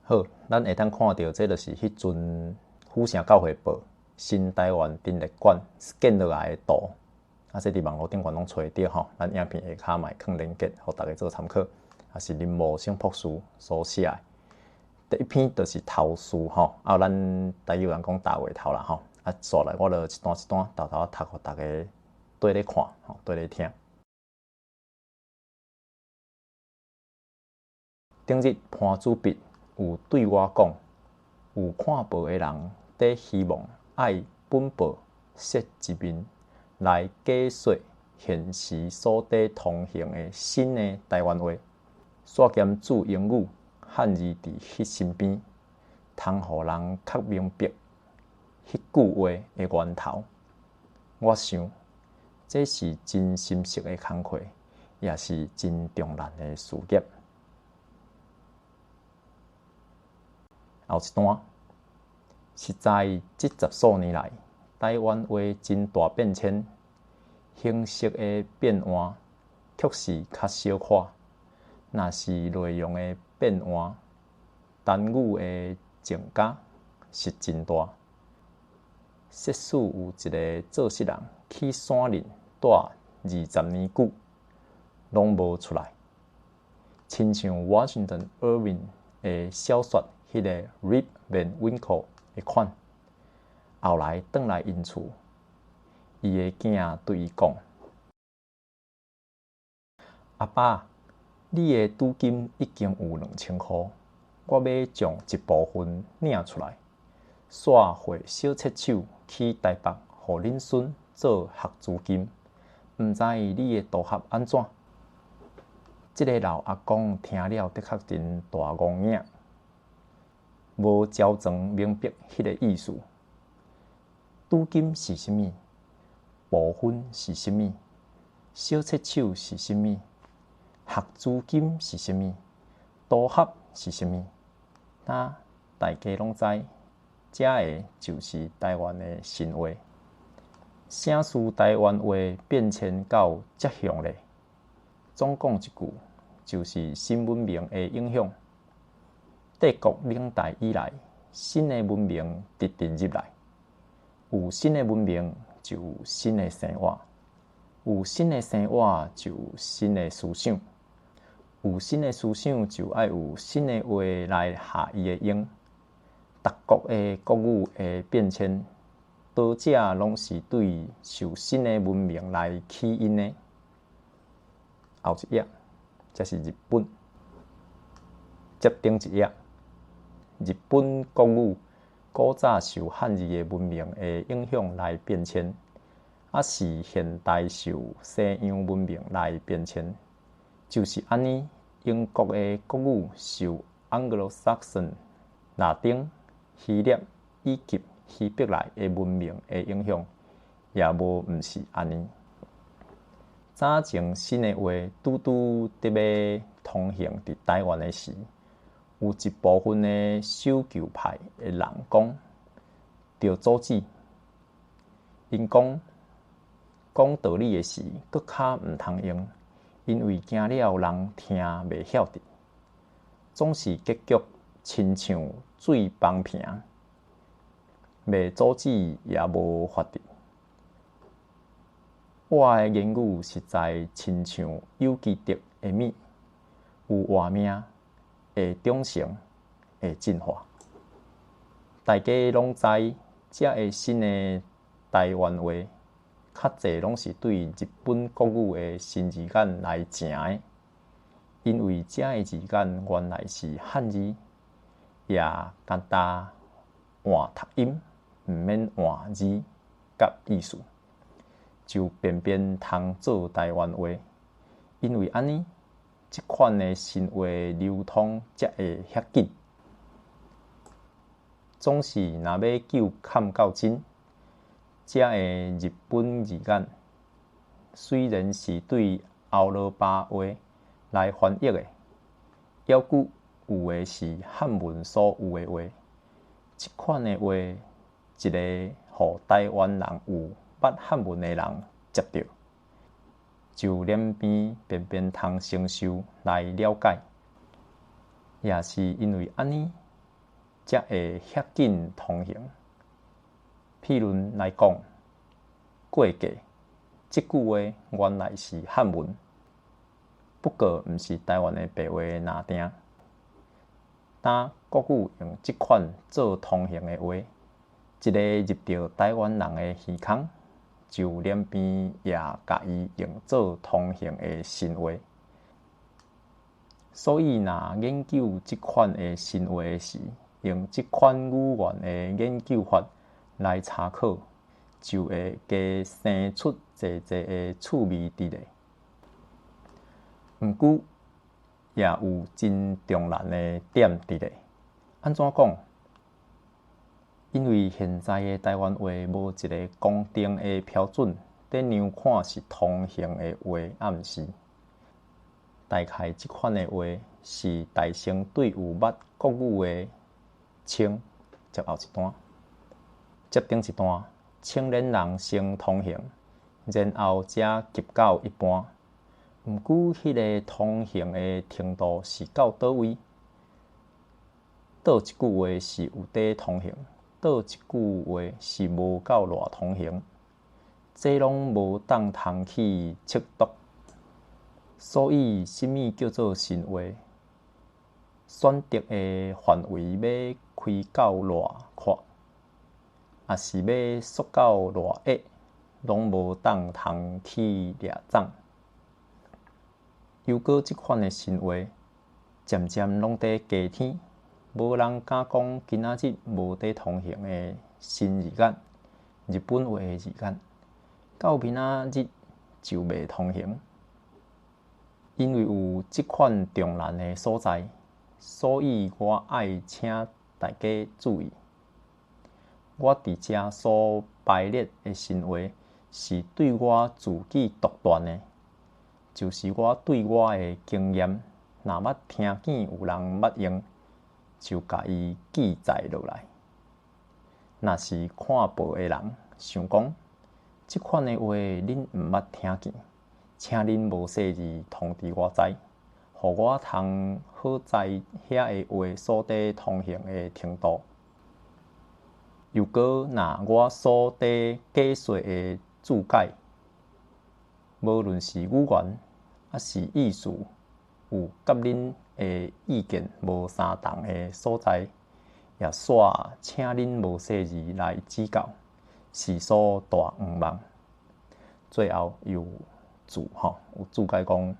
好，咱會當看著這就是彼陣府城教會報新台灣陳列館 scan 落來的圖，啊，這佇網路頂懸攏揣著吼，咱影片下跤嘛會放連結，予大家做參考。啊，是林茂生博士所寫的。第一篇就是頭序吼，啊，咱台語人講大話頭啦吼，啊，紲來我就一段一段沓沓仔讀，予大家綴咧看，吼，綴咧聽。頂日潘主筆有對我講，有看報的人佇希望愛本報設一面來解說現時所佇通行的新的台灣話，煞兼注英語漢字佇彼身邊，通予人較明白彼句話的源頭。我想，這是真心實的工課，也是真重難的事業。後一段，實在這十數年來，台灣話真大變遷，形式的變換卻是較小可。若是內容的變換，單語的增加是真大。設使有一个做穡人去山林蹛20年久，攏無出來，親像 Washington Irving 的小說。彼个 Rip Van Winkle 的款，後來轉來𪜶厝，伊的囝對伊講：阿爸，你的拄金已經有2000箍，我欲將一部分領出來，煞匯小冊手去台北，予恁孫做學資金，毋知你的圖合按怎？這个老阿公聽了的確真大戇影。無焦全明白彼个意思。拄金是啥物？部分是啥物？小冊手是啥物？學資金是啥物？圖合是啥物？那大家攏知，這个就是台灣的新話。啥事台灣話變遷到這向咧？總講一句，就是新文明的影響。帝國領代以來，新的文明直直入來，有新的文明就有新的生活，有新的生活就有新的思想，有新的思想就愛有新的話來下伊的用。逐國的國語的變遷，多者攏是對受新的文明來起因的。後一頁，這是日本，接頂一頁。日本國語古早受漢字的文明的影響來變遷，抑是現代受西洋文明來變遷，就是按呢。英國的國語受 Anglo-Saxon、拉丁、希臘以及希伯來的文明的影響，也無毋是按呢。早前新的話拄拄佇欲通行佇台灣的時，有一部分的守舊派的人講，著阻止。𪜶講講道理的時，閣較毋通用，因為驚了人聽袂曉得，總是結局親像水枋坪，袂阻止也無法得。我的言語實在親像有機體的物，有活命，會長成，會進化。大家攏知，這个新的台灣話，較濟攏是對日本國語的新字眼來成的，因為這个字眼原來是漢字，也簡單換讀音，毋免換字佮意思，就便便通做台灣話。因為按呢，這款的新話流通才會遐緊。總是若欲究崁到真，這个日本字眼雖然是對歐羅巴話來翻譯的，猶閣有的是漢文所有的話。這款的話，一个予台灣人有捌漢文的人接著，就兩邊便便通承受來了解。也是因為按呢，才會遐緊通行。譬如來講，過價這句話原來是漢文，不過毋是台灣的白話拿定。當國語用這款做通行的話，一个入著台灣人的耳空，就連便也共伊用做通行的新話。所以，若研究這款的新話時，用這款語言的研究法來查考，就會加生出濟濟的趣味佇咧。毋過，也有真重難的點佇咧。按怎講？因為現在的台灣話無一个公定的標準，佇量看是通行的話，抑毋是？大概這款的話是大先對有捌國語的稱接後一段，接頂一段，青年人先通行，然後才及到一般。毋過，彼个通行的程度是到佗位？佗一句話是有佇通行，佗一句話是無夠偌通行，這攏無當通去測度。所以，啥物叫做新話？選擇的範圍欲開到偌闊，抑是欲縮到偌狹，攏無當通去掠總。又閣這款的新話，漸漸攏佇加添，無人敢講今仔日無佇通行的新字眼，日本話的字眼，到明仔日就袂通行。因為有這款重難的所在，所以我愛請大家注意，我佇遮所排列的新話，是對我自己獨斷的，就是我對我的經驗，若捌聽見有人捌用，就共伊記載落來。若是看報的人想講，這款的話恁毋捌聽見，請恁無細膩通知我知，予我通好知遐个話所佇通行的程度。又閣若我所佇解說的注解，無論是語言抑是意思，有佮恁的意見無相仝的所在，也煞請恁無細膩來指教，是所大願望。最後又注吼，有注解講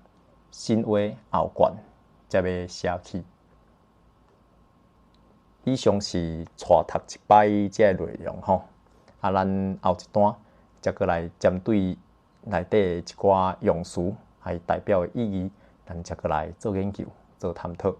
新話後卷才欲寫起。以上是帶讀一擺這个內容吼，啊，咱後一段才閣來針對內底一寡用詞，還代表的意義，咱才閣來做研究、做探討。